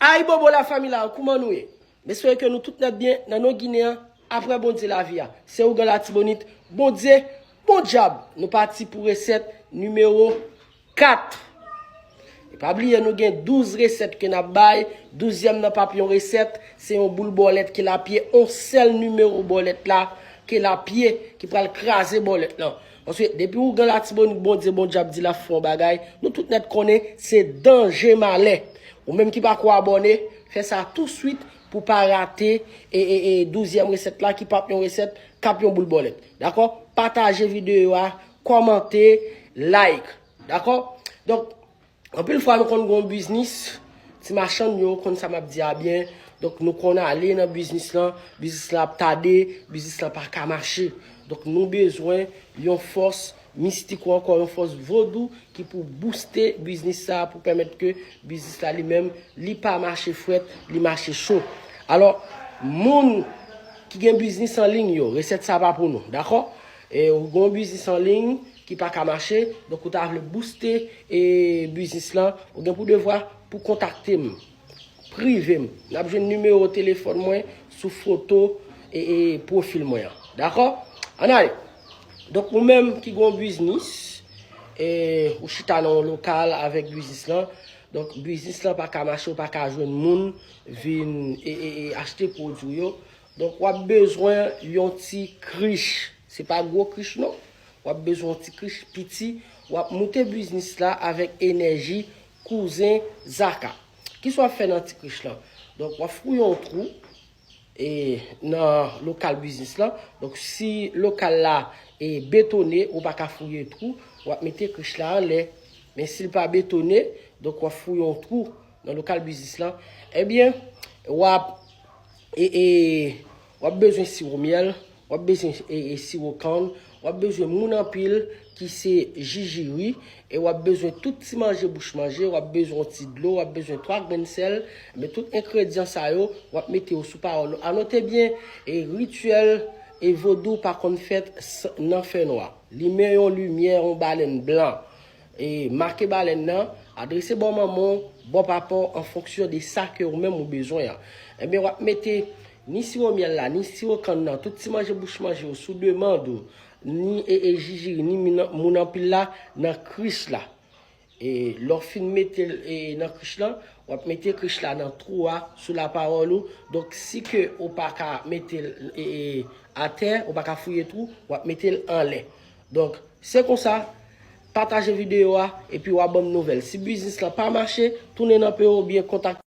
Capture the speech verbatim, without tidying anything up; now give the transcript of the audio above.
Ayibobo la fanmi la, kouman nou ye? M espere ke nou tout nèt byen nan non Ginen an, aprè Bondye lavi a. Se Ougan Latibonit, Bondye, bon djab. Nou pati pou resèt nimewo kat. E pa bliye nou gen douz resèt ke n ap bay, douzyèm nan p ap yon resèt, se yon boul bòlèt ke l ap ye, on sèl nimewo bòlèt la ke l ap ye, ki pral kraze bòlèt lan. Paske depi Ougan Latibonit, Bondye, bon djab di l ap fè yon bagay, nou tout nèt konnen se danje malè. Ou menm ki pako abòne, fè sa touswit pou pa rate e, e, e douzyèm resèt la ki p ap yon resèt, k ap yon boul bòlèt. Dakò? Pataje videyo a, kòmante, like. Dakò? Donk, anpil fwa nou konn gen yon biznis, ti machann yo konn sa m ap di a byen. Donk, nou konn ale nan biznis lan, biznis lan ap tade, biznis lan pa ka mache. Donk, nou bezwen yon fòs mistik ou ankò yon fòs vodou ki pou booste biznis sa a, pou pèmèt ke biznis la li menm, li pa mache frèt, li mache cho. Alò, moun ki gen biznis an liy yo, resèt sa pa pou nou, dakò? E ou gen yon biznis an liy ki pa ka mache, donk ou ta vle booste e biznis lan, ou gen pou devwa pou kontakte m, prive m. N ap jwenn nimewo telefòn mwen sou foto e, e pwofil mwen an. Dakò? Ann ale. Donk, ou menm ki gen yon biznis, e, ou chita nan yon lokal avèk biznis lan. Donk, biznis lan pa ka mache, ou pa ka jwenn moun vin e, e, e achte pwodui yo. Donk, w ap bezwen yon ti krich. Se pa gwo krich, non. W ap bezwen yon ti krich piti. W ap moute biznis la avèk enèji kouzen Zaka. Kisa w ap fè nan ti krich lan? Donk, w ap fouye yon twou e, nan lokal biznis lan. Donk, si lokal la e, betone, ou pa ka fouye twou, w ap mete krich la anlè. Men si l pa betone, donk, w ap fouye yon twou nan lokal biznis lan. Ebyen, w ap, e, e, w ap bezwen siwo myèl, w ap bezwen e, e, siwo kann, w ap bezwen moun anpil ki se jijiri, e w ap bezwen tout ti manje bouch manje, w ap bezwen yon ti dlo, w ap bezwen twa grenn sèl, men tout engredyan sa yo, w ap mete yo sou pawòl ou. Anote byen, e rityèl e vodou pa konn fèt s-, nan fènwa. Limen yon limyè, yon balèn blan. E make balèn nan, adrese bò manman w, bò papa w, an fonksyon de sa ke ou menm ou bezwen an. Ebyen, w ap mete ni siwo myèl la, ni siwo kann nan, tout ti manje bouch manje yo sou demann ou, ni e, e jijiri, ni moun, moun anpil la nan krich la. E lè w fin mete l e, nan krich lan, w ap mete krich la nan twou a sou lapawòl ou. Donk, si ke ou pa ka mete l e, e, atè, ou pa ka fouye twou, w ap mete l anlè. Donk, se konsa, pataje videyo a, epi w a ban m nouvèl. Si biznis lan pa mache, tounen nan peyi w oubyen kontakte